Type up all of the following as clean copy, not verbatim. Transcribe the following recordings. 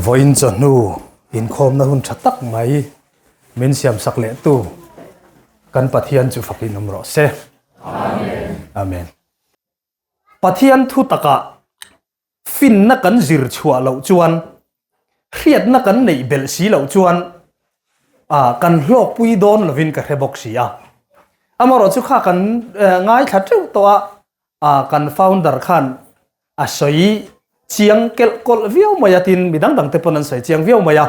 Vawiin chawhnu inkhawmna hun tha tak mai min siamsak lehtu kan Pathian chu fakin awm rawh se. Amen. Amen. Pathian thu takah finna kan zir chhuah loh chuan hriatna kan neih belh si loh chuan a kan hlawkpui dawn lovin ka hre bawk si a. Amaherawh chu kha kan ngaithla teuh tawh a, a kan founder khan a sawi chiang kelh kawlh viau mai a tin mi dang dang te pawn an sawi chiang viau mai a.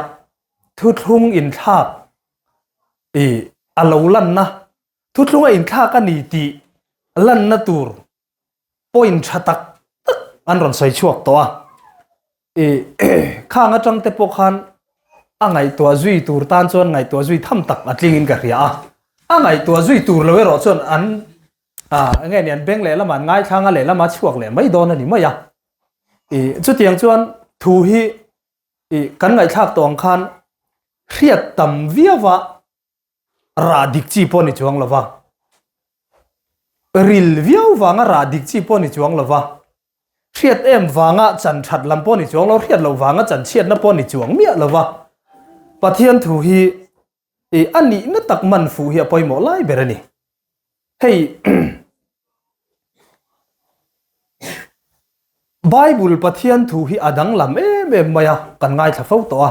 Thuthlung inthlak i a lo lanna thuthlung a inthlak a ni tih lanna tur point tha tak tak an rawn sawi chhuak tawh a i khang atang te pawh khan a ngaihtuah zui tur tan chuan ngaihtuah zui tham tak a tling in ka hria a a ngaihtuah zui tur lo erawh chuan an a enge ni an beng leh lamah an ngaithlang a lehlamah a chhuak leh mai dawn a ni mai a i chutiang chuan thu hi i kan ngaihthlak tawh ang khan hriat tam viau a rah dik chi pawh ni chuang lova, ril viau vanga rah dik chi pawh ni chuang lova, hriat em vanga chan that lam pawh ni chuang lo, hriat loh vanga chan chhiatna pawh ni chuang miah lova, Pathian thu hi i a nihna tak man fuh hi a pawimawh lai ber a ni. Hei Bible Pathian thu hi a danglam em em mai a, kan ngaithla fo tawh a.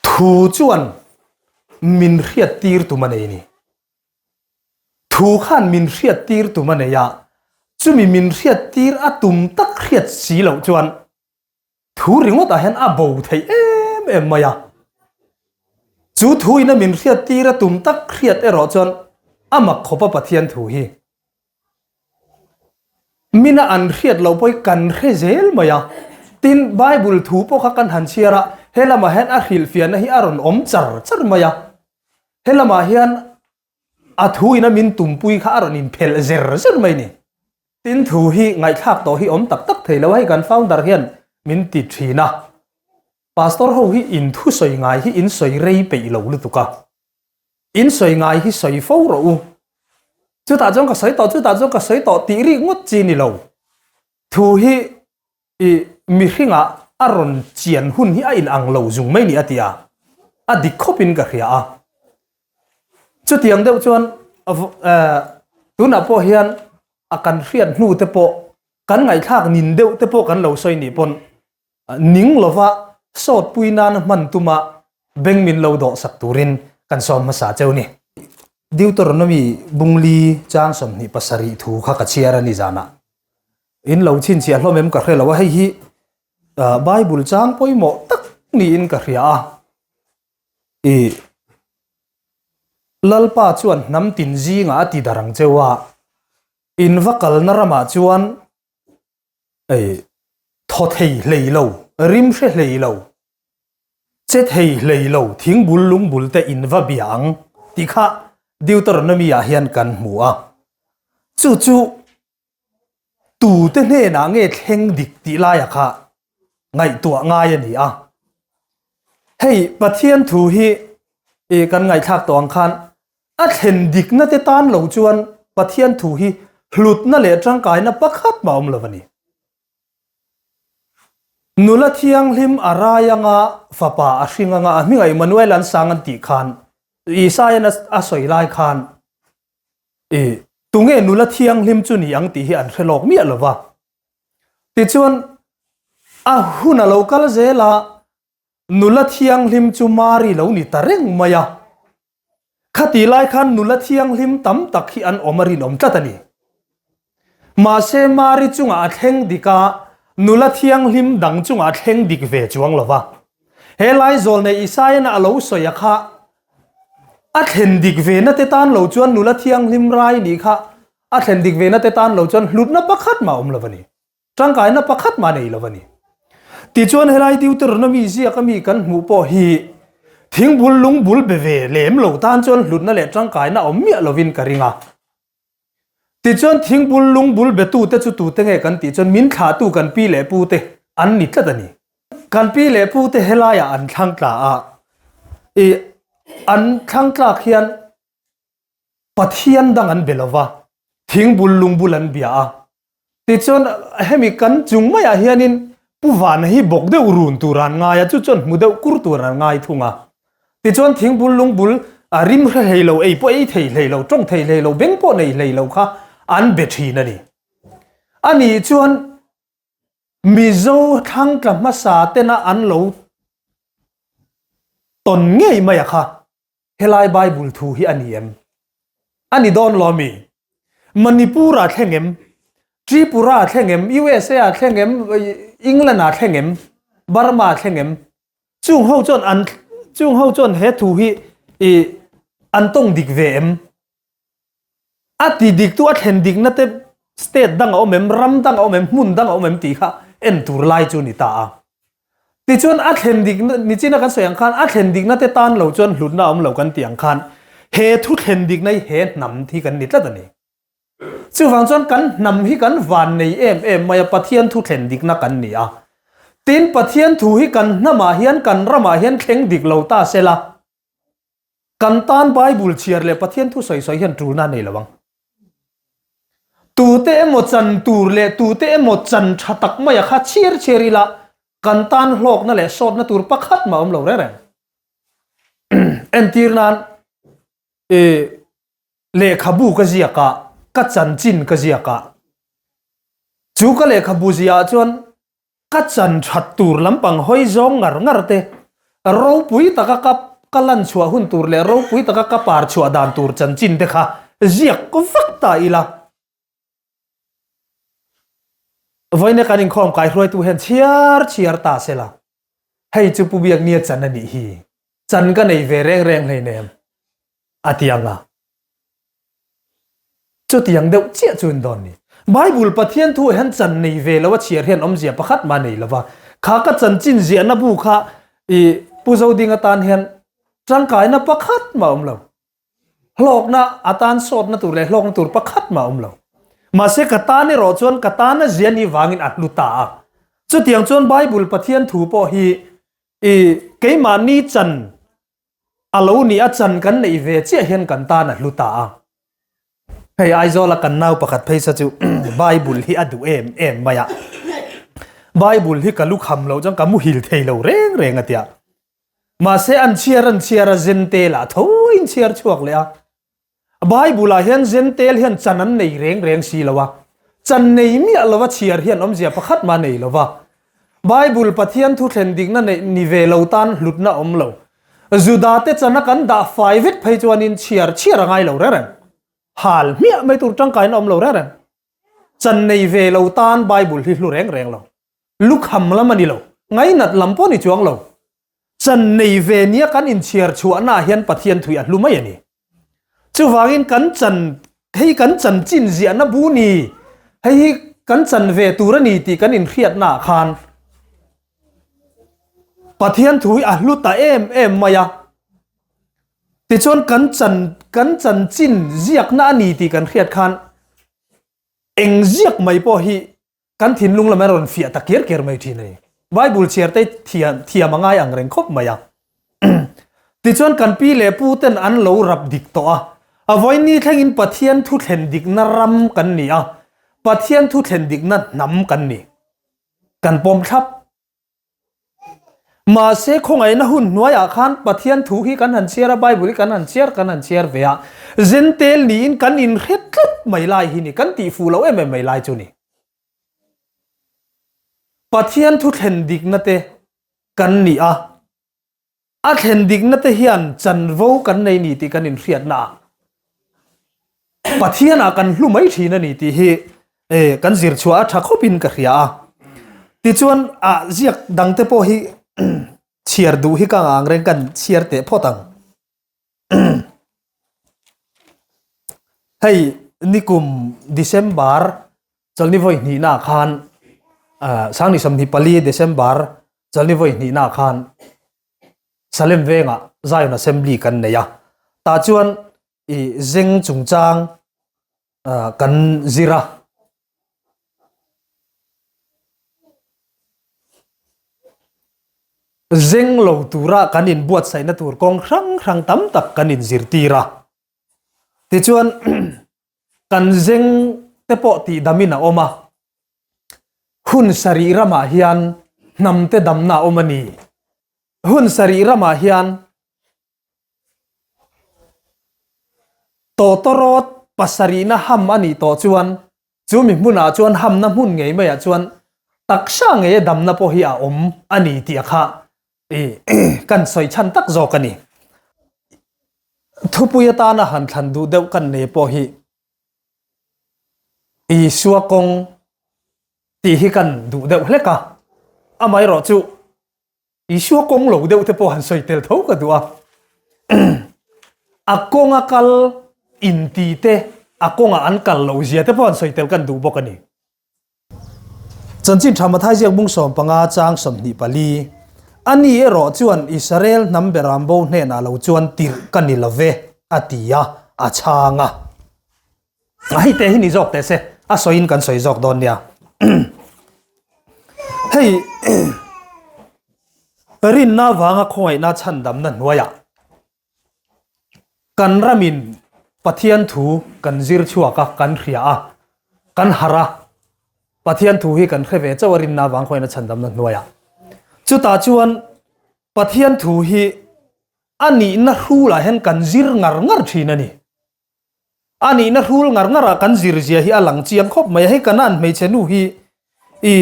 Thu chuan min hriat tir tum a nei ni. Thu khan min hriat tir tum a nei a, chumi min hriat tir a tum tak hriat si loh chuan thu ringawtah hian a bo theih em em mai a. Chu thu ina min hriat tir a tum tak hriat erawh chuan a mak khawp a Pathian thu hi. Mina an hriat loh pawh hi kan hre zel mai a, tin Bible thu pawh kha kan han chhiar a, he lamah hian a hrilhfiahna hi a rawn awm char char mai a, he lamah hian a thu ina min tumpui kha a rawn inphelh zer zer mai a ni. Tin thu hi ngaihthlak tawh hi awm tak tak thei lo a, hei kan founder hian min ti thin a, Pastor ho hi in thusawi ngai hi in sawi rei peih lo lutuk a. In sawi ngai hi sawi fo rawh u. Chutah chuan ka sawi tawh, chutah chuan ka sawi tawh tih rik ngawt chi ni lo. Thu hi i mihringah a rawn chian hun hi a inang lo zung mai ni a ti a, a dik khawpin ka hria a. Chutiang deuh chuan tunah pawh hian a kan hriat hnu te pawh kan ngaihthlak nin deuh te pawh kan lo sawi nih pawn Ning lova sawtpui nana hman tuma beng min lo dawh sak turin kan sawm hmasa cheu ni. Deuteronomy bungli chang 27 thu kha ka chhiar a ni zanah. In lo chhinchhiah hlawm em ka hre lo a, hei hi Bible chang pawimawh tak niin ka hria a. I Lalpa chuan hnam tin zingah a ti dar ang cheu a, in va kalna ramah chuan Ei, thaw thei hlei lo, rim hre hlei lo, che thei hlei lo thingbul lungbul te in va bia ang tih kha Deuteronomy ah hian kan hmu a. Chu chu tute hnenah nge thleng dik tih laia kha ngaihtuah ngai a ni a. Hei Pathian thu hi i kan ngaihthlak tawh ang khan a thlen dikna te tan lo chuan Pathian thu hi hlutna leh tangkaina pakhat mah awm lo a ni. Nula thianghlim a rai anga fapa a hring anga a hmingah Immanuel an sang an tih khan Isaiah a sawi lai khan i tunge nula thianghlim chu ni ang tih hi an hre lawk miah lo va. Tichuan a hun a lo kal zel a, nula thianghlim chu Mari lo ni ta reng mai a. Khati lai khan nula thianghlim tam tak hi an awm a rinawm tlat a ni. Mahse Mari chungah a thleng dik a, nula thianghlim dang chungah a thleng dik ve chuang lo va. He lai zawlnei Isaiah-na a lo sawi a kha a thlen dik ve na te tan lo chuan nula thianghlim rai nih kha A thlen dik vena te tan lo chuan hlutna pakhat mah awm lo a ni. Tangkaina pakhat mah nei lo a ni. Tichuan helai Deuteronomy ziak a mi kan hmuh pawh hi thingbul lungbul be ve lem lo tan chuan hlutna leh tangkaina awm miah lovin ka ring a. Tichuan thingbul lungbul betu te chu tute nge kan tih chuan min thlahtu kan pi leh pu te an ni tlat a ni. Kan pi leh pu te helaiah an thlang tla a, i an thlang tlak hian Pathian dang an be lo va, thingbul lungbul an bia a. Tichuan hemi kan chung maiah hianin Pu Vana hi bawk deuh run tur an ngai a, chu chuan hmu deuh kur tur an ngai thung a. Tichuan thingbul lungbul a rim hre hlei lo, ei pawh ei thei hlei lo, tawng thei hlei lo, beng pawh nei hlei lo kha an be thin a ni. Ani chuan Mizo thlangtla hmasa tena an lo tawn ngei mai a kha. Helai Bible thu hi a ni em? A ni dawn lo mi? Manipur ah thleng em? Tripura ah thleng em? USA ah thleng em? England ah thleng em? Burma ah thleng em? Chung ho chuan an chung ho chuan he thu hi i an tawng dik ve em? A ti dik tu a thlen dikna te state dang a awm em, ram dang a awm em, hmun dang a awm em tih kha en tur lai chu ni ta a. Tichuan a thlen dikna, nichina kan sawi ang khan a thlen dikna te tan lo chuan hlutna a awm lo kan tih ang khan he thu thlen dikna hi he hnam hi kan ni tlat a ni. Chuvang chuan kan hnam hi kan van nei em em mai a, Pathian thu thlen dikna kan ni a. Tin, Pathian thu hi kan hnamah hian kan ramah hian thleng dik lo ta sela, Kan tan Bible chhiar leh Pathian thu sawi sawi hian tulna a nei lo ang. Tute emaw chan tur leh tute emaw chan tha tak maia kha chhiar chhiar ila kan tan hlawkna leh sawtna tur pakhat mah awm lo reng reng. Entir nan i lehkhabu ka ziak a, ka chanchin ka ziak a, chu ka lehkhabu ziah ah chuan Ka chan that tur lampang hawi zawng ngar ngar te, ropui taka ka ka lan chhuah hun tur leh ropui taka ka par chhuah dan tur chanchin te kha ziak vak ta ila. Vawiin kan inkhawm kaihruaitu hian chhiar chhiar ta sela, hei chu Pu Biaknia chan a nih hi, chan ka nei ve reng reng hleinem a ti ang a. Chutiang deuh chiah chu in dawn ni. Bible Pathian thu hian chan nei ve lo a chhiar hian awmzia pakhat mah nei lova. Kha ka chanchin ziahna bu kha i Pu Zoding atan hian tangkaina pakhat mah awm lo. Hlawkna atan sawtna tur leh hlawkna tur pakhat mah awm lo. Mahse ka tan erawh chuan ka tana zia ni vangin a hlu ta a. Chutiang chuan Bible Pathian thu pawh hi i keimahni chan A lo nih a chan kan neih ve chiah hian kan tan a hlu ta a. Hei Aizawla kan nau pakhat phei sa chu Bible hi a duh em em mai a. Bible hi ka lu kham loh chuan ka muhil thei lo reng reng a tia. Mahse an chhiar an chhiar a Zentel ah tho a inchhiar chhuak leh a. Bible ah hian Zentel hian chan an nei reng reng si lo a, chan nei miah lova chhiar hian awmzia pakhat mah nei lo va. Bible Pathian thu thlen dikna neih ni ve lo tan hlutna awm lo. Juda te chana kan dah fai vek phei chuanin chhiar chhiar a ngai lo reng reng. Hal hmiah mai tur tangkaina awm lo reng reng. Chan nei ve lo tan Bible hi hlu reng reng lo. Lukham lam a ni lo. Ngainat lam pawh ni chuang lo. Chan nei ve nia kan inchhiar chhuahnaah hian Pathian thui a hlu mai a ni. Chuvangin kan chan hei kan chanchin ziahna bu ni, hei hi kan chan ve tur a ni tih kan inhriatnaah khan Pathian thu hi a hlu ta em em mai a. Tichuan kan chan kan chanchin ziakna a ni tih kan hriat khan eng ziak mai pawh hi Kan thinlung lam a rawn fiah ta ker ker mai thin a ni. Bible chhiar te thiam thiam a ngai ang reng khawp mai a. Tichuan kan pi leh pu ten an lo rap dik tawh a. A vawiin thlengin Pathian thu thlen dikna ram kan ni a, Pathian thu thlen dikna hnam kan ni. Kan pawm thlap. Mahse khawngaihna hun hnuaiah khan Pathian thu hi kan han chhiar a, Bible hi kan han chhiar kan han chhiar ve a, Zentel niin kan inhre tlat mai lai hi ni, kan tihfuh loh em em mai lai chu ni. Pathian thu thlen dikna te kan ni a, a thlen dikna te hian chanvo kan nei ni tih kan inhriatna ah Pathianah kan hlu mai thin a ni tih hi kan zir chhuah a tha khawpin ka hria a. Tichuan ah ziak dangte pawh hi chhiar duh hi ka ngang reng kan chhiar teh phawt ang. Hei nikum December chawlhni vawi hnihna khan Sangni 24 December chawlhni vawi hnihna khan Salem vengah Zion Assembly kan nei a, tah chuan i zeng chungchang kan zir a. Zeng lo tura kan inbuatsaihna tur kawng hrang hrang tam tak kan inzirtir a. Tichuan kan zeng te pawh tihdamin a awm a. Hun sarih ramah hian. hnamte damna a awm a ni. Hun sarih ramah hian tawtawrawt pasarihna ham a nih tawh chuan chu mi hmunah chuan hamna hmun ngei maiah chuan taksa ngeia damna pawh hi a awm a ni tih a kha kan sawi chhan tak zawk a ni. Thupui atana han thlan duh deuh kan nei pawh hi Isua kawng tih hi kan duh deuh hlek a, amaherawh chu Isua kawng lo deuh te pawh han sawi tel tho ka duh a. A kawnga kal inti te, a kawnga an kal loh zia te pawh han sawi tel kan duh bawk a ni. Chanchin Tha Mathai ziak bung 15 chang 24, Ani erawh chuan Israel hnam beram bo hnenah lo chuan tirh ka ni lo ve, a ti a, a chhang a. A hei te hi ni zawk teh se, a sawiin kan sawi zawk dawn nia. Hei rinna vanga khawngaihna chhandamna hnuaiah kan ramin Pathian thu kan zir chhuak a, kan hria a, kan harh a, Pathian thu hi kan hre ve chauh a rinna vang khawngaihna chhandamna hnuaiah. Chutah chuan Pathian thu hi a nihna hrulah hian kan zir ngar ngar thin a ni. A nihna hrul ngar ngar ah kan zir zia hi a lang chiang khawp mai a, hei Kanaan hmeichhe nu hi i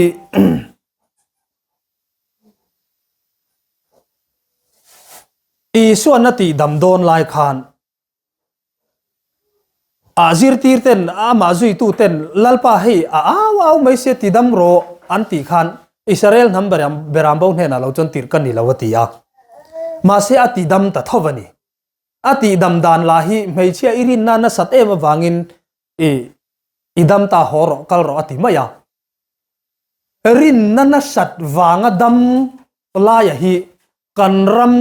Isuan a tih dam dawn lai khan a zirtir ten amah zuitu ten Lalpa hei a au au mai sia ti dam rawh an tih khan Israel hnam beram bo hnenah lo chuan tirh ka ni lo a ti a, mahse a ti dam ta tho a ni. A tihdam dan lah hi hmeichhia i rinna nasat em avangin i i dam ta haw rawh kal rawh a ti mai a. Rinna nasat vanga dam laia hi kan ram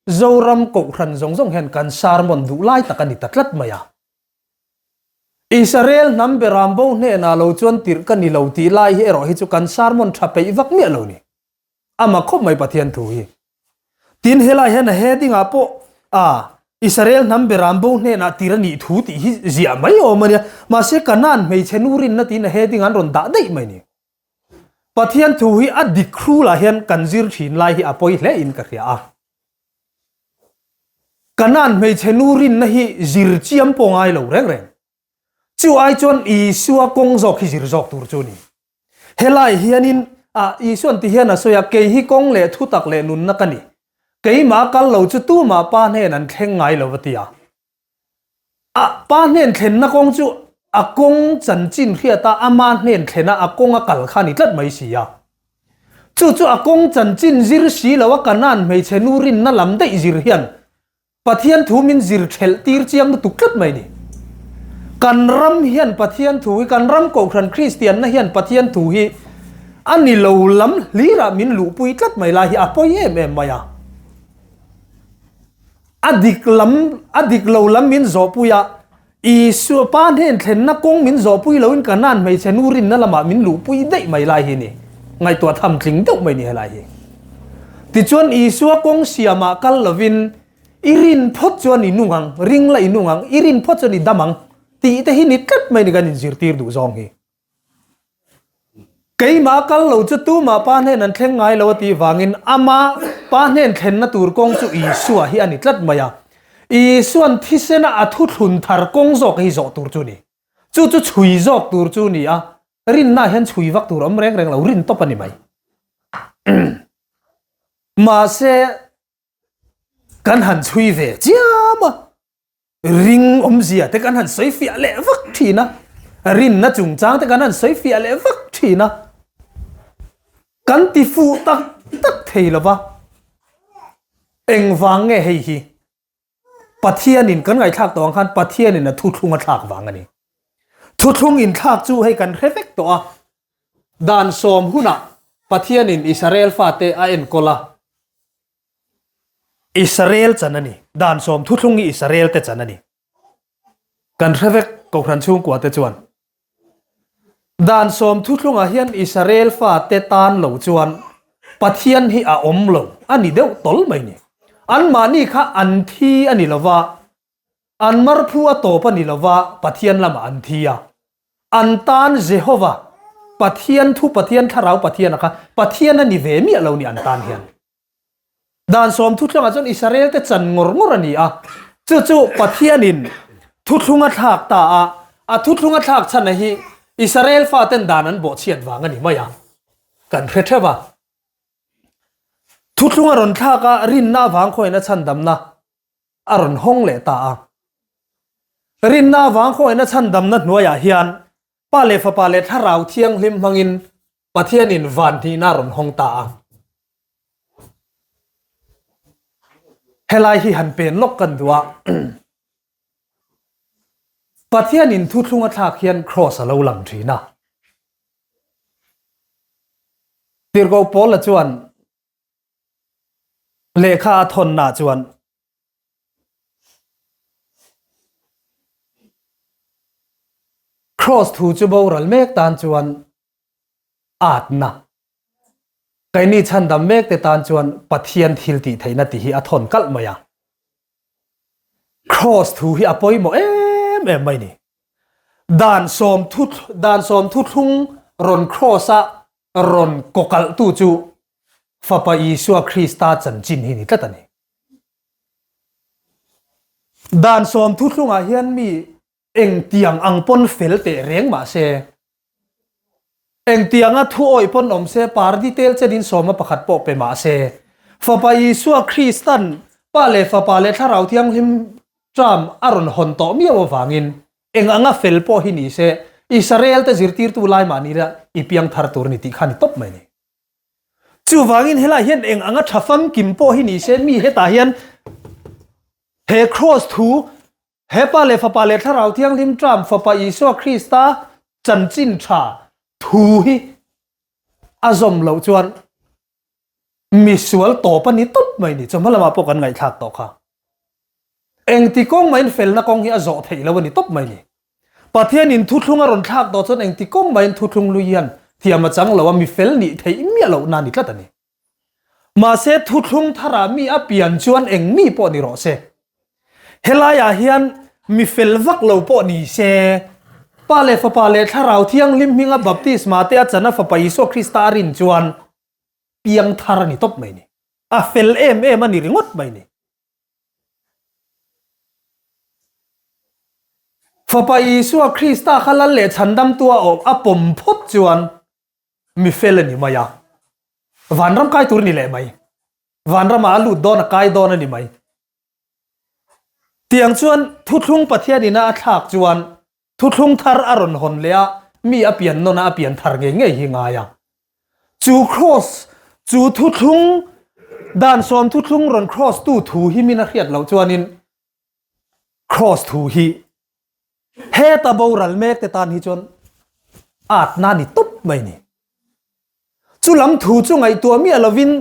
Zoram Kohhran zawng zawng hian kan sermon duh lai tak a ni ta tlat mai a. Israel hnam beram bo hnenah lo chuan tirh ka ni lo tih lai hi erawh hi chu kan sermon tha peih vak miah lo ni. Ama khawp mai Pathian thu hi. Tin helai hian a heading ah pawh a Israel hnam beram bo hnenah tir a nih thu tih hi ziah mai awm a nia. Mahse Kanaan hmeichhe nu rinna tiin a heading an rawn dah daih mai ni. Pathian thu hi a dik hrulah hian kan zir thin lai hi a pawi hle in ka hria a. Kanaan hmeichhe nu rinna hi zir chiam pawh ngai lo reng reng. Chu ai chuan Isua kawng zawk hi zir zawk tur chu a ni. Helai hianin ah Isuan ti hian a sawi a, Kei hi kawng leh thutak leh nunna ka ni. Keimah kal lo chu tumah Pa hnen an thleng ngai lo a ti a. A Pa hnen thlenna kawng chu a kawng chanchin hriata ama hnen thlena a kawng a kal kha a ni tlat mai si a. Chu chu a kawng chanchin zir si lo a Kanaan hmeichhe nu rinna lam daih zir hian Pathian thu min zir thelh tir chiang lutuk tlat mai ni. Kan ram hian Pathian thu hi, kan ram Kohhran Kristianna hian Pathian thu hi a ni lo lam hlirah min luhpui tlat mai lai hi a pawi em em mai a. A dik lam, a dik lo lam min zawhpui a, Isua Pa hnen thlenna kawng min zawhpui loin Kanaan hmeichhe nu rinna lamah min luhpui daih mai lai hi ni. Ngaihtuah tham tling deuh mai ni helai hi. Tichuan Isua kawng siamah kal lovin i rin phawt chuan i nung ang, ring la i nung ang, i rin phawt chuan i dam ang tih te hi ni tlat mai ni kan inzirtir duh zawng hi. Keimah kal lo chu tumah Pa hnen an thleng ngai lo a tih vangin ama Pa hnen thlenna tur kawng chu Isua hi a ni tlat mai a. Isuan thisena a thuthlun thar kawng zawk hi zawh tur chu a ni. Chu chu chhui zawk tur chu a ni a, rinna hian chhui vak tur a awm reng reng lo, rin tawp a ni mai. Mahse, kan han chhui ve chiam a. Ring awmzia te kan han sawi fiah leh vak thin a, rinna chungchang te kan han sawi fiah leh vak thin a, kan ti fuh tak tak thei lo va, engvang nge hei hi Pathianin kan ngaihthlak tawh ang khan Pathianin a thuthlung a thlak vang a ni. Thuthlung inthlak chu hei kan hre vek tawh a, dan sawm hunah Pathianin Israel fate a enkawl a, Israel chan a ni. Dan sawm thuthlung hi Israel te chan a ni. Kan hre vek Kohhran chhungkua te chuan. Dan sawm thuthlungah hian Israel fa te tan lo chuan Pathian hi a awm lo a ni deuh tawl mai ni. Anmahni kha an thi a ni lova, an marphu a tawp a ni lova, Pathian lamah an thi a. An tan Jehova. Pathian thu Pathian thlarau Pathian a kha Pathian a ni ve miah lo ni an tan hian. Dan sawm thuthlungah chuan Israel te chan ngawr ngawr a ni a, chu chu Pathianin thuthlung a thlak ta a, a thuthlung a thlak chhan a hi Israel faten dan an bawhchhiat vang a ni mai a, kan hre theuh a. Thuthlung a rawn thlak a, rinna avang khawiin a chhandamna a rawn hawng leh ta a. Rinna avang khawiin a chhandamna hnuaiah hian Pa leh Fapa leh Thlarau Thianghlim hmangin Pathianin van hnihna a rawn hawng ta a. Helai hi han pen lawk kan duh a. Pathianin thuthlung a thlak hian Kraws a lo lang thin a. Tirhkoh Paula chuan lehkha a thawnna chuan Kraws thu chu boral mek tan chuan atna, keini chhandam mek te tan chuan Pathian thil tih theihna tih hi a thawn kalh mai a. Kraws thu hi a pawimawh em em mai ni. Dan sawm thu dan sawm thuthlung rawn kraws a rawn kawkalhtu chu Fapa Isua Krista chanchin hi ni tlat a ni. Dan sawm thuthlungah hian mi engtiang ang pawn fel teh reng mah se, engtianga thu awih pawn awm se, par detail chenin sawma pakhat pawh pe mah se, Fapa Isua Kristan Pa leh Fapa leh Thlarau Thianghlim term a rawn hawn tawh miau avangin eng anga fel pawh hi ni se, Israel te zirtirtu lai mah ni ila i piang thar tur a ni tih kha a ni tawp mai a ni. Chuvangin helai hian eng anga tha famkim pawh hi ni se mi hetah hian he kraws thu he Pa leh Fapa leh Thlarau Thianghlim term Fapa Isua Krista chanchin tha thu hi a zawm loh chuan misual tawp a ni tawp mai ni. Chawhma lamah pawh kan ngaihthlak tawh kha. Engti kawng mahin felna kawng hi a zawh theih lo a ni tawp mai ni. Pathianin thuthlung a rawn thlak tawh chuan engti kawng mahin thuthlung lui hian thiam a chang lo a, mi fel nih theih miah lohna a ni tlat a ni. Mahse thuthlung tharah mi a pian chuan eng mi pawh ni rawh se. Helaiah hian mi fel vak lo pawh ni se, Pa leh Fapa leh Thlarau Thianghlim hminga baptisma te a chan a Fapa Isua Krista a rin chuan piang thar a ni tawp mai ni. A fel em em a ni ringawt mai ni. Fapa Isua Krista kha lal leh chhandamtua a pawm phawt chuan mi fel a ni mai a. Vanram kai tur a ni leh mai. Vanramah a lut dawn a kai dawn a ni mai. Tiang chuan thuthlung Pathian ina a thlak chuan Thuthlung thar a rawn hawn leh a, mi a pian nawn a, a pian thar ngei ngei hi ngai a. Chu kraws, chu thuthlung, dan sawm thuthlung rawn kraws tu thu hi min a hriat loh chuanin kraws thu hi heta boral mek te tan hi chuan atna ni tawp mai ni. Chu lam thu chu ngaihtuah miah lovin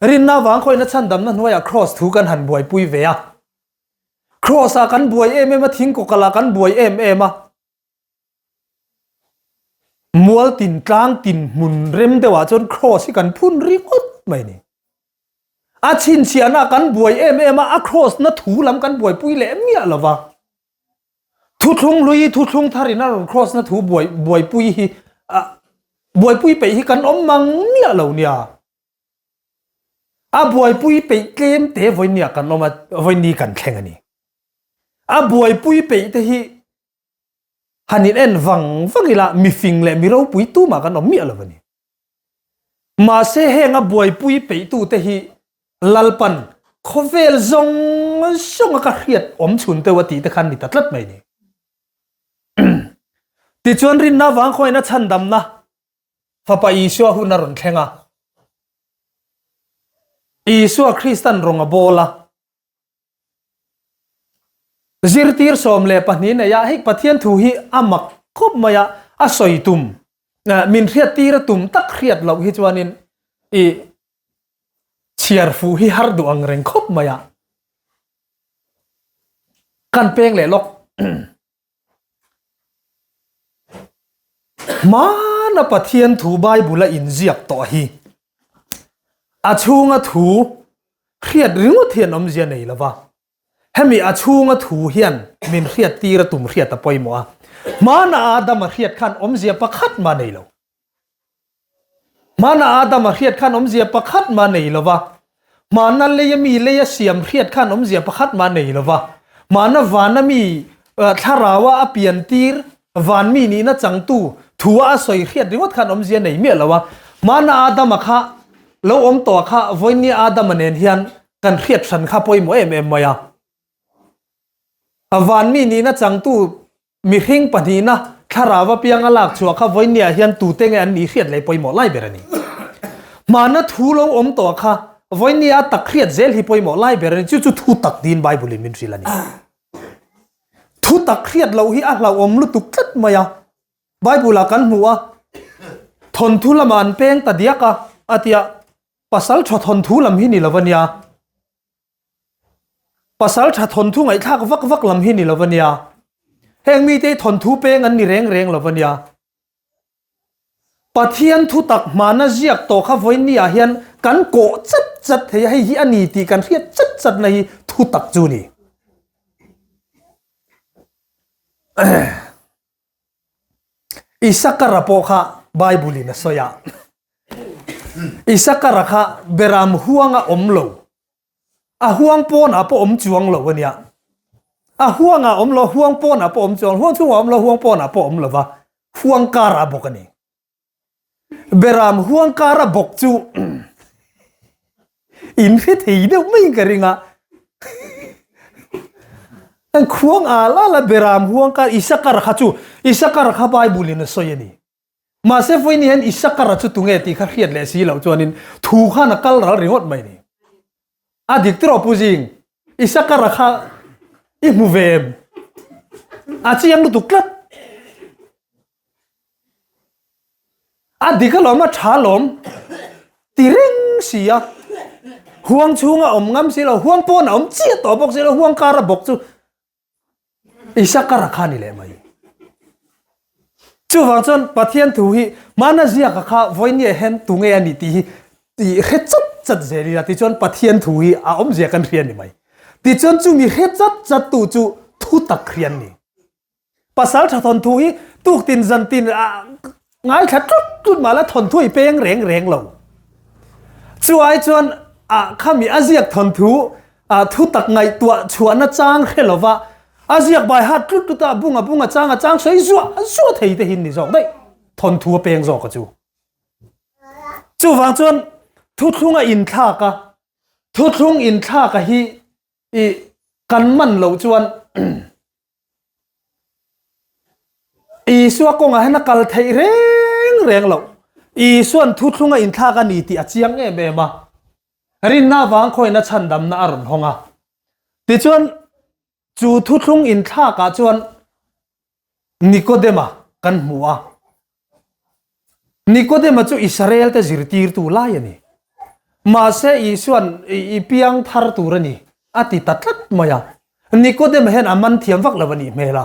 rinna vang khawina chhandamna hnuaiah kraws thu kan han buaipui ve a. Cross ah kan buai em em a, thingkawkal ah kan buai em em a. Mual tin tlang tin hmun rem deuh ah chuan cross hi kan phun ringawt mai ni. A chhinchhiahna ah kan buai em em a, a cross na thu lam kan buaipui leh miah lo va. Thuthlung hlui thuthlung thar in a rawn cross na thu buai buaipui hi buaipui peih hi kan awm mang miah lo nia. A buaipui peih tlem te vawinia kan awm a, vawini kan thleng a ni. A buaipui peih te hi han in en vang vang ila mifing leh mi ropui tumah kan awm miah lo a ni. Mahse heng a buaipui peih tu te hi Lalpan khawvel zawng zawng a ka hriat awm chhun teuh a tih te khan ni ta tlat mai ni. Tichuan rinna vang khawiin a chhandamna Fapa Isua hun a rawn thleng a. Isua Kristan rawng a bawl a. Zirtir 12 nei a, hei Pathian thu hi a mak khawp mai a, a sawi tum, min hriattir a tum tak hriat loh hi chuanin i chhiar fuh hi har duh ang reng khawp mai a. Kan peng leh lawk. Hmana Pathian thu Bible a inziak tawh hi a chhunga thu hriat ringawt hian awmzia nei lova, hemi a chhunga thu hian min hriat tir a tum hriat a pawimawh a. Hmana Adama hriat khan awmzia pakhat mah nei lo. Hmana Adama hriat khan awmzia pakhat mah nei lo va. Hmana leia mi leia siam hriat khan awmzia pakhat mah nei lo va. Hmana vana mi thlaraua a pian tir van mi nihna changtu thua a sawi hriat ringawt khan awmzia nei miah lo a. Hmana Adama kha lo awm tawh kha vawinia Adama nen hian kan hriat hran kha pawimawh em em mai a. A van mi nihna changtu mihring pahnihna thlarau apianga lak chhuah kha vawinia hian tute nge an nih hriat leh pawimawh lai ber a ni. Hmana thu lo awm tawh kha vawinia a tak hriat zel hi pawimawh lai ber a ni. Chu chu thu tak tiin Bible in min hrilh a ni. Thu tak hriat loh hi a hlauhawm lutuk tlat mai a. Bible ah kan hmu a, thawnthu lamah an peng ta diak a, a ti a, pasal tha thawnthu lam hi ni lo a nia. Pasal tha thawnthu ngaihthlak vak vak lam hi ni lo a nia. Heng mite hi thawnthu peng an ni reng reng lo a nia. Pathian thu tak hmana ziak tawh kha vawiin ah hian kan kawh chat chat thei a, hei hi a ni tih kan hriat chat chat na hi thu tak chu a ni. Isakara pawh kha Bible in a sawi a, Isakara kha beram huang a awm lo, a huang pawnah pawh awm chuang lo a nia. A huangah awm lo, huang pawnah pawh awm chuang, huang chhungah awm lo, huang pawnah pawh awm lo va, huang karah bawk a ni. Beram huang kara bawk chu in hre thei deuh mai ka ring a. An khuang al al a beram huang kar Isakara kha chu Isakara kha Bible in a sawi a ni. Mahse vawiin hian Isakara chu tunge tih kha hriat leh si loh chuanin thu khan a kal ral ringawt mai ni. A dik tiraw Pu Zing? Isakara kha i hmu ve em? A chiang lutuk tlat. A dik alawm a tha alawm ti reng si a. Huang chhunga awm ngam si lo, huang pawn a awm chiah tawh bawk si lo, huang kara bawk chu Isakara kha ni leh mai. Chuvang chuan Pathian thu hi hmana ziaka kha vawinia hian tunge a ni tih hi tih hre chat chat zel ila tichuan Pathian thu hi a awmzia kan hria ni mai. Tichuan chumi hre chat chat tu chu thu tak hria ni. Pasal tha thawnthu hi tuktin zantin a ngaithla tlut tlut mahla thawnthu i peng reng reng lo. Chu ai chuan a khami a ziak thawnthu a thu tak ngaihtuah chhuahna chang hre lova a ziak bai hat tlut tlut a bunga bunga chang a chang sawi zuah zuah thei te hin ni zawk daih thawnthu a peng zawk a chu. Chuvang chuan thuthlung a inthlak a, thuthlung inthlak a hi i kan man loh chuan Isua kawngah hian a kal theih reng reng loh. Isuan thuthlunga inthlak a ni tih a chiang em em a. Rinna avang khawina chhandamna a rawn hawng a. Tichuan, chu thuthlung inthlakah chuan Nikodema kan hmu a. Nikodema chu Israel te zirtirtu lai a ni. Mahse Isuan i piang thar tur a ni a ti ta tlat mai a. Nikodema hian a man thiam vak lo a nih hmel a,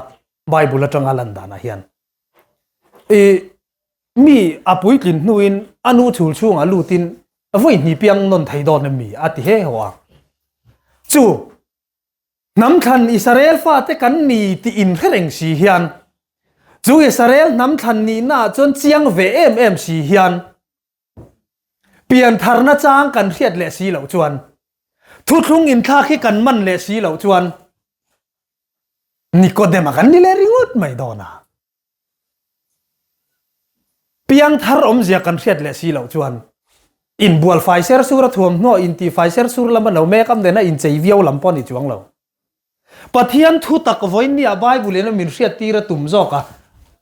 Bible atanga lan danah hian. I mi a puitlin hnuin a nu chhul chhungah lutin vawi hnih piang nawn thei dawn em mi a ti he haw a. Chu Hnam thlan Israel fate kan ni tih inhre reng si hian, chu Israel hnam thlan nihna ah chuan chiang ve em em si hian, piantharna chang kan hriat leh si loh chuan, thuthlung inthlak hi kan man leh si loh chuan, Nikodema kan ni leh ringawt mai dawn a. Piangthar awmzia kan hriat leh si loh chuan inbual fai ser sur a thuamhnaw intih fai ser sur lama lo mek am nena inchei viau lam pawh a ni chuang lo. Pathian thu tak vawiin nia Bible in a min hriat tir a tum zawk a,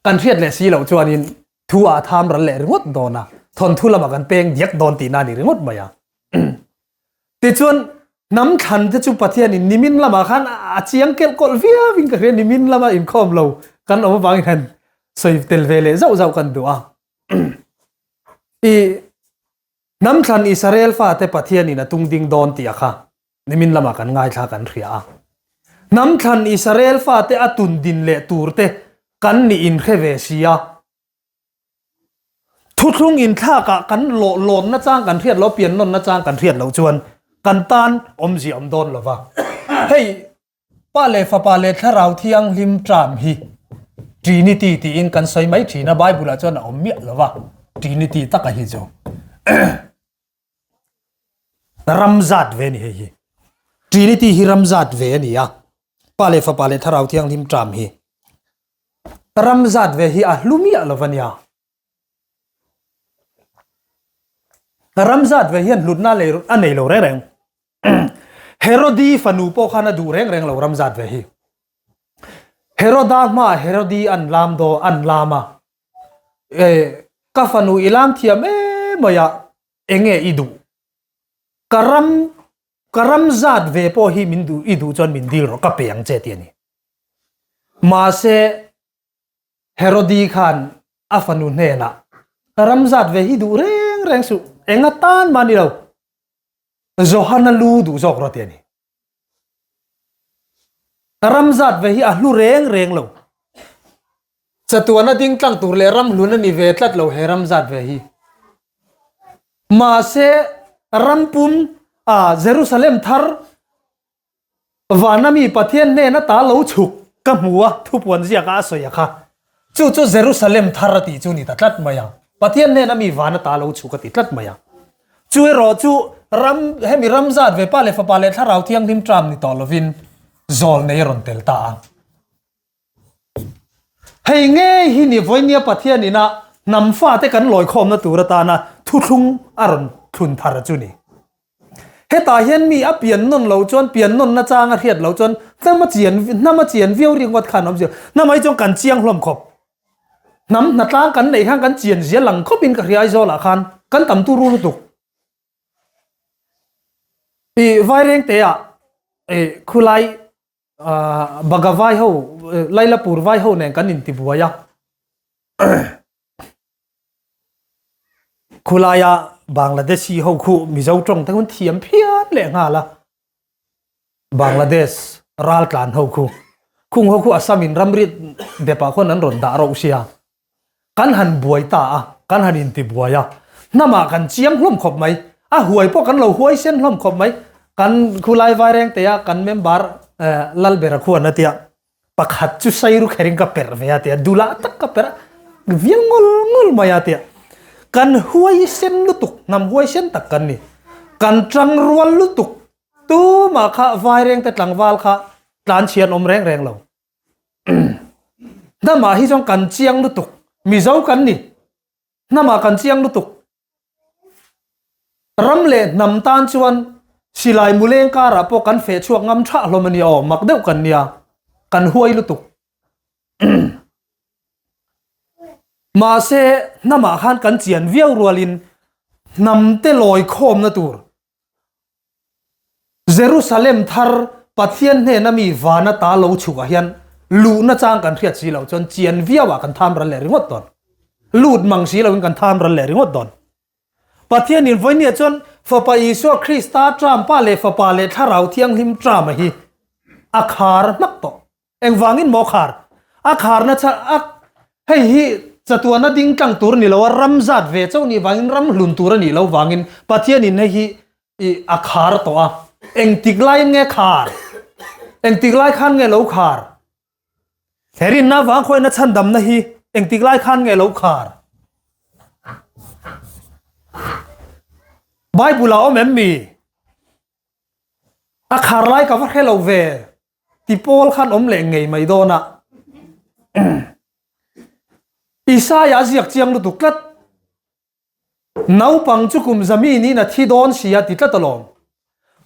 kan hriat leh si loh chuanin thu ah a tham ral leh ringawt dawn a, thawnthu lamah kan peng diak dawn tihna a ni ringawt mai a. Tichuan hnam thlan te chu Pathianin nimin lamah khan a chiang kelh kawlh viau in ka hria, nimin lama inkhawm lo kan awm avangin han sawi tel ve leh zauh zauh kan duh a. I hnam thlan Israel fate Pathianin a tung ding dawn tih a kha nimin lamah kan ngaithla kan hria a. Hnam thlan Israel fate a tun din leh tur te kan nih inhre ve si a. Thuthlung inthlakah kan lawh lawnna chang kan hriat loh, pian nawnna chang kan hriat loh chuan kan tan awmzia awm dawn lo va. Hei Pa leh Fapa leh Thlarau Thianghlim term hi Trinity tiin kan sawi mai thin a, Bible-ah chuan a awm miah lo va, Trinity taka hi chu. Ram zat ve a ni hei hi. Trinity hi ram zat ve a ni a. Pa leh Fapa leh Thlarau Thianghlim ṭam hi. Ram zat ve hi a hlu miah lo a nia. Ram zat ve hian hlutna a nei lo reng reng. Herodi fanu pawh khan a duh reng reng lo ram zat ve hi. Heroda hmaah Herodi an lam daw an lam a. E, ka fanu i lam thiam em mai a, enge i duh? Ka ram ka ram zat ve pawh hi min duh i duh chuan min dil rawh ka pe ang che ti a ni. Mahse Herodi khan a fanu hnenah ka ram zat ve hi duh reng reng suh, enga tan mah ni lo, Johana lu duh zawk rawh ti a ni. Ram zat ve hi a hlu reng reng lo. Chatuana ding tlang tur leh ram hlun a ni ve tlat lo he ram zat ve hi. Mahse ram pum a Jerusalem thar Vana mi Pathian hnena ta lo chhuk ka hmu a, thupuan ziaka a sawi a kha. Chu chu Jerusalem thar a tih chu ni ta tlat mai a. Pathian hnena mi vana ta lo chhuk a ti tlat mai a. Chu erawh chu ram, hemi ram zat ve Pa leh Fapa leh Thlarau Thianghlim ṭam ni tawh lovin zawl nei a rawn tel ta a. Hei ngei hi ni vawinia Pathian ina hnam fate kan lawikhawmna tur atana thuthlung a rawn thlun thar chu ni. Hetah hian mi a pian nawn lo chuan pian nawn nachang a hriat loh chuan hnam a chian hnam a chian viau ringawt khan awm zia. Hnam ai chuan kan chiang hlawm khawp. Hnam hnatlang kan neih khan kan chian zia lang khawpin ka hria Aizawlah khan kan tam turu lutuk. I Vairengte-ah i khulai Baga vai ho Lailapur vai ho nen kan intibuai a. Khulaia Bangladeshi ho khu Mizo tawng te hun thiam phian leh nghal a. Bangladesh raltlan ho khu. Khung ho khu Assam in ramri depah khuan an rawn dah rauh sia. Kan han buai ta a, kan han inti buai a. Hnamah kan chiang hlawm khawp mai. A huai pawh kan lo huai sen hlawm khawp mai. Kan khulai Vairengte a kan member Lalbera khuan a tia. Pakhat chu sairu kherin ka perh ve a tia, dulah tak ka perh a, vial ngawlh ngawlh mai a tia. Kan huaisen lutuk, hnam huaisen tak kan ni. Kan tang rual lutuk, tumah kha Vairengte tlangval kha tlanchhi an awm reng reng lo. Hnamah hi chuan kan chiang lutuk, Mizo kan ni, hnamah kan chiang lutuk. Ram leh hnam tan chuan silai muleng karah pawh kan feh chhuak ngam thah hlawm a nia aw, mak deuh kan nia, kan huai lutuk. Mahse, hnamah khan kan chian viau rualin hnam te lawi khawmna tur Jerusalem thar Pathian hnena mi vana ta lo chhukah hian luhna chang kan hriat si loh chuan chian viauah kan tham ral leh ringawt dawn. Lut mang si loin kan tham ral leh ringawt dawn. Pathianin vawinia chuan Fapa Isua Krista tram Pa leh Fapa leh Thlarau Thianghlim trama hi a khar hmak tawh. Engvangin maw khar? A kharna chhan a hei hi chatuana ding tlang tur ni lo a, ram zat ve chauh nih vangin ram hlun tur a nih loh vangin Pathianin hei hi i a khar tawh a. Engtik laiin nge khar? Engtik lai khan nge lo khar? He rinna vang khawina chhandamna hi engtik lai khan nge lo khar? Bible-ah awm em mi? A khar lai ka va hre lo ve. Ti pawl khan awm leh ngei mai dawn a. Isaiah a ziak chiang lutuk tlat. Naupang chu kum zamin in a thi dawn si a ti tlat alawm.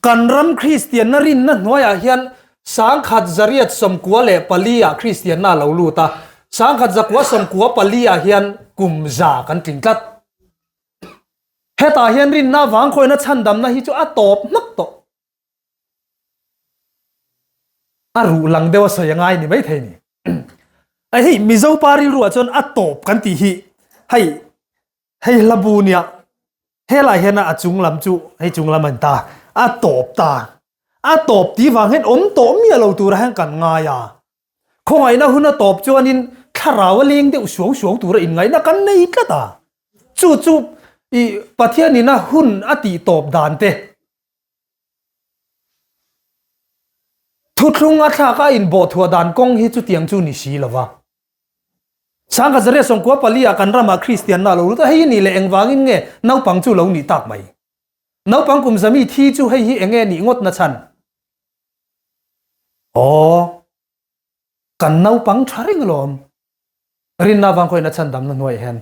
Kan ram Kristianna rinna hnuaiah hian sangkhat zariat 94 ah Kristianna a lo lut a, sangkhat zakua 94 ah hian kum za kan tling tlat. Hetah hian rinna avang khawina chhandamna hi chu a tawp hmak tawh. A ruh lang deuh a sawi a ngai ni mai thei ni. A hei Mizo pa rilru ah chuan a tawp kan tih hi hei hei hla bu nia helai hian a chung lam chu hei chung lam an ta a tawp ta a tawp tih vang hian awm tawh miah lo tura hian kan ngai a khawngaihna hun a tawp chuanin thlarau a leng deuh suau suau tura inngaihna kan nei tlat a chu chu i Pathianin a hun a tih tawp dan te Thuthlung a thlak a inbawhthuah dan kawng hi chutiang chu ni si lo va. Sangha Zaria 94 ah kan ramah Kristianna a lo lut a, hei hi nih leh engvangin nge naupang chu lo nih tak mai? Naupang kum zami thi chu hei hi enge nih ngawt na chhan? Aw, kan naupang tha reng alawm. Rinna vang khawiin a chhandamna hnuaiah hian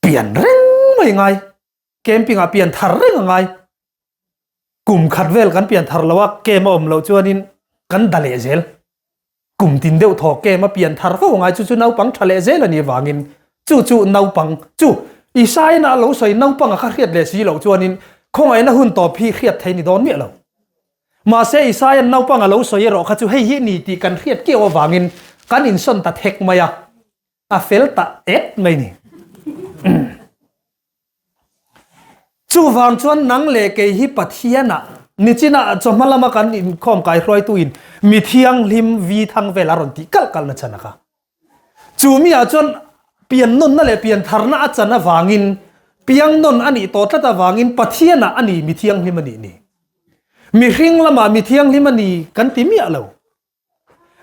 pian reng mai ngai. Camping ah pian thar reng a ngai. Kum khat vel kan pian thar lo a, camp a awm loh chuanin kan da leh zel. Kum tin deuh thaw camp a pian thar fo a ngai, chu chu naupang tha leh zel a nih avangin chu chu naupang chu Isaiah a lo sawi naupang a kha hriat leh si loh chuanin khawngaihna hun tawp hi hriat thei ni dawn miah lo. Mahse Isaiah naupang a lo sawi erawh kha chu hei hi ni tih kan hriat kiau avangin kan insawn ta thek mai a, a fel ta et mai ni. Chuvang chuan nang leh kei hi Pathianah nichinah chawhma lama kan inkhawm kaihruaituin mi thianghlim vi thang vel a rawn tih kalh kalh na chhan a kha. Chu miah chuan pian nawnna leh pian tharna a chan avangin piang nawn a nih tawh tlat avangin Pathianah a ni mi thianghlim a nih ni. Mihring lamah mi thianghlim a ni kan ti miah lo.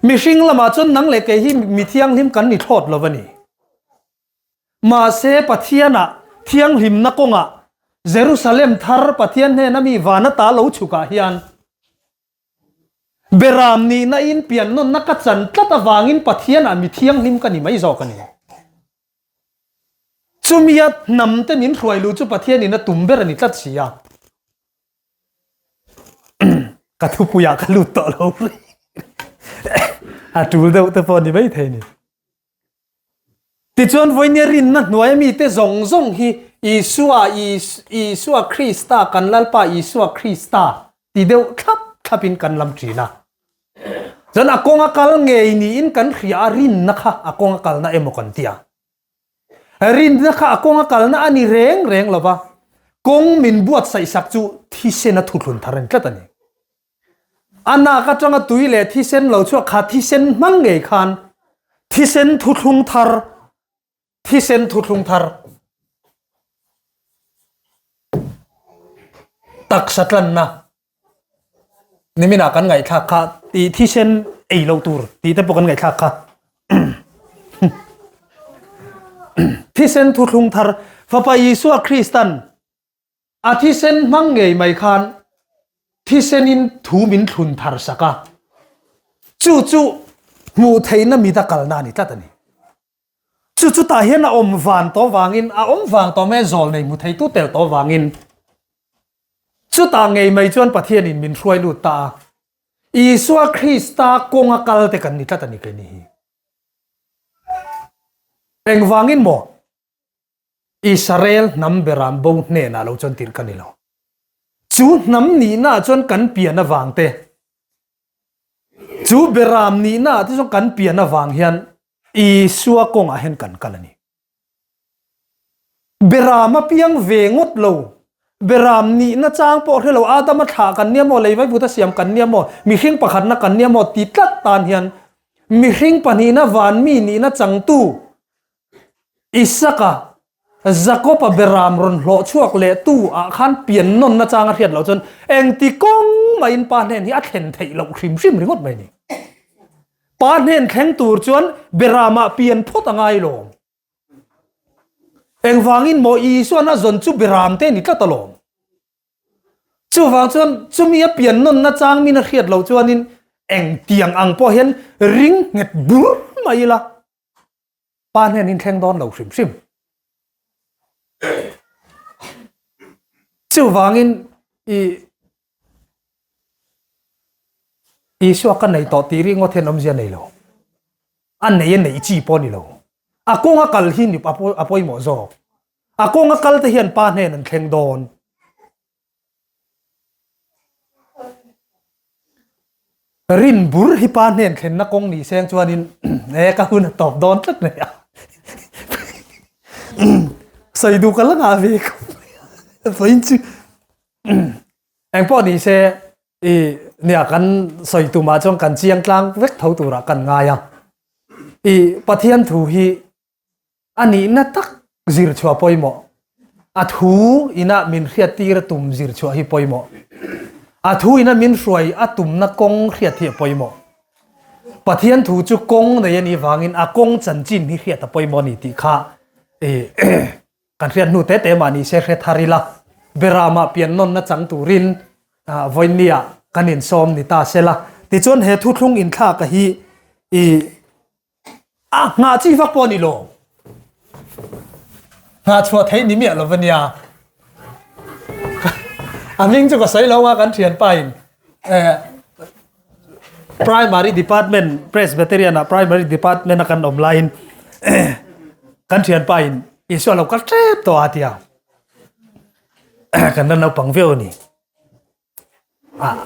Mihring lamah chuan nang leh kei hi mi thianghlim kan ni thlawt lo a ni. Mahse Pathianah thianghlimna kawngah Jerusalem thar Pathian hnena mi van ata lo chhukah hian Beram nihna in piannawnna ka chan tlat avangin Pathianah mi thianghlim ka ni mai zawk a ni. Chumia hnamte min hruai luh chu Pathianin a tum ber a ni tlat si a. Ka thupuiah ka lut tawh lo rih. A tul deuh te pawh a ni maithei ni. Tichuan vawinia rinna hnuaia mite zawng zawng hi Isua, Isua Krista, kan Lalpa Isua Krista ti deuh thlap thlapin kan lam thin a. Chuan a kawnga kal ngei niin kan hria a, rinna kha a kawnga kalna emaw kan ti a. Rinna kha a kawnga kalna a ni reng reng lova, kawng min buatsaihsak chu thisena thuthlun thar a ni tlat a ni. A nak atanga tui leh thisen lo chhuak kha thisen hmang ngei khan thisen thuthlung thar thisen thuthlung thar taksa tlanna niminah kan ngaihthlak kha tih thisen ei lo tur tih te pawh kan ngaihthlak kha thisen thuthlung thar fapa Isua Kristan A thisen hmang ngei mai khan thisenin thu min thlun thar sak a, chu chu hmuh theihna mit a kalna a ni tlat a ni. Chu chu tah hian a awm van tawh vangin, a awm vang tawh mai a zawl nei hmu theitu tel tawh vangin chutah ngei mai chuan Pathianin min hruai lut ta a, Isua Krista kawnga kal te kan ni tlat a ni keini hi. Engvangin maw? Israel hnam beram bo hnenah lo chuan tirh ka ni lo. Chu hnam nihnaah chuan kan pian avang te, chu beram nihnaah te chuan kan pian avang hian Isua kawngah hian kan kal a ni. Beram a piang ve ngawt lo, beram nihna chang pawh hre lo, Adama thlah kan nia maw, leivaivut a siam kan nia maw, mihring pakhatna kan nia maw ti tlat tan hian mihring pahnihna vanmi nihna changtu Isaka, Jakob-a beram rawn hlawh chhuak leh tu ah khan pian nawn nachang a hriat loh chuan engti kawng mahin pa hnen hi a thlen theih loh hrim hrim ringawt mai ni. Pa hnen thleng tur chuan beramah pian phawt a ngai lawm. Engvangin maw Isuan a zawn chu beram te ni tlat alawm. Chuvang chuan chumi a pian nawn nachang min a hriat loh chuanin engtiang ang pawh hian ring nghet bur mai ila. Pa hnen in thleng dawn lo hrim hrim. Chuvangin i Isua ka nei tawh tih ringawt hian awmzia nei lo. A nei a neih chi pawh ni lo. A kawnga kal hi ni a pawimawh zawk. A kawnga kal te hian pa hnen an thleng dawn. Rin bur hi pa hnen thlenna kawng ni seng chuanin e ka hun a tawp dawn tlat mai a. Sawi duh ka la ngah ve khawp mai a. Vawiin chu engpawh ni se i nia kan sawi tumah chuan kan chiang tlang vek tho turah kan ngai a. I Pathian thu hi A nihna tak zir chhuah pawimawh. A thu ina min hriattir a tum zir chhuah hi pawimawh. A thu ina min hruai a tumna kawng hriat hi a pawimawh. Pathian thu chu kawng nei a nih vangin a kawng chanchin hi hriat a pawimawh a ni tih kha kan hriat hnu te te mah ni se hre thar ila. Beramah pian nawnna chang turin vawinia kan insawm ni ta sela. Tichuan he thuthlung inthlaka hi i A nghah chi vak pawh a ni lo. Nghah chhuah theih ni miah lo va nia. A hming chu ka sawi lo a kan thianpa in eh primary department Presbyterian ah primary department a kan awm laiin kan thianpa in Isua lo kal tep tawh a tia. Kan la naupang viau a ni.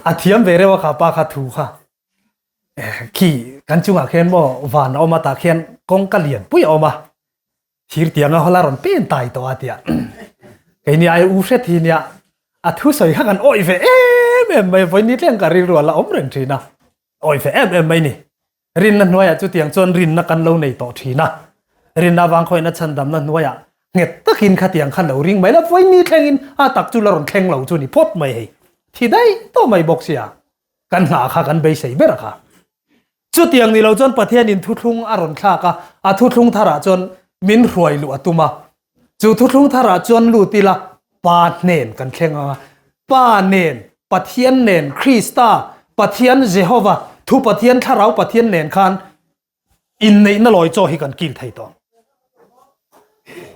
A thiam ve reuh a kha pa kha thu kha. Khi kan chungah khian maw van a awm a tah khian kawngka lian pui a awm a, thir tianga hawla rawn pen tai tawh a tia keini ai u hret hi nia a thusawi kha kan awih ve em em mai vawiin tleng ka rilru a la awm reng thin a, awih ve em em mai ni. Rinna hnuaiah chutiang chuan rinna kan lo nei tawh thin a, rinna avang khawina chhandamna hnuaiah nghet takin khatiang kha lo ring mai la vawiin thlengin a tak chu la rawn thleng lo chu ni phawt mai hei thi daih tawh mai bawk sia. Kan hna kha kan beisei ber kha. Chutiang ni lo chuan Pathianin thuthlung a rawn thlak a, a thuthlung tharah chuan min hruai luh a tum a. Chu thuthlung tharah chuan lut ila Pa hnen kan thleng ang a. Pa nen, Pathian nen, Krista, Pathian Jehova, Thu Pathian, Thlarau Pathian nen khan inneihna lawi chaw hi kan kil thei tawh.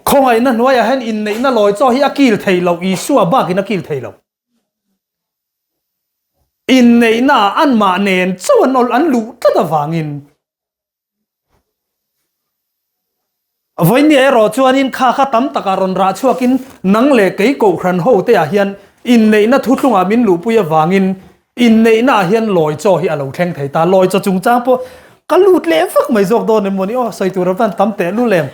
Khawngaihna hnuaiah hian inneihna lawi chaw hi a kil thei lo, Isua bakin a kil thei lo. Inneihnaah anmah nen chauh an awl an luh tlat avangin vawinia erawh chuanin kha kha tam takah rawn rah chhuakin nang leh kei kohhran ho te ah hian inneihna thuthlungah min luhpui avangin inneihnaah hian lawi chaw hi a lo thleng thei ta. Lawi chaw chungchang pawh ka lut leh vak mai zawk dawn em mawni aw sawi tur a van tam tehlul em.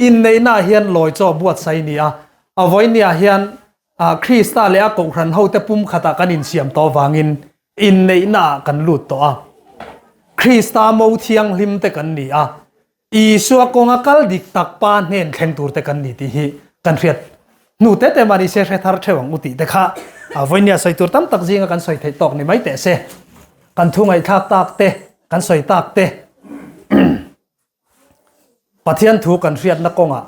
Inneihnaah hian lawi chaw buatsaih a ni a, a vawinia hian Krista leh a kohhran hote pumkhatah kan insiam tawh avangin inneihnaah kan lut tawh a. Krista mo thianghlim te kan ni a, Isua kawnga kal dik tak Pa hnen thleng tur te kan ni tih hi kan hriat hnu te te mah ni se hre thar theuh ang u tih te kha vawinia sawi tur tam tak zinga kan sawi theih tawk ni mai teh se. Kan thu ngaihthlak tak te, kan sawi tak te. Pathian thu kan hriatna kawngah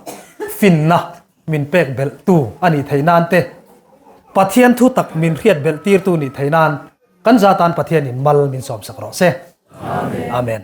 finna min pek belhtu a nih theih nan te, Pathian thu tak min hriat belh tirtu nih theih nan kan za tan Pathianin mal min sawmsak rawh se. Amen.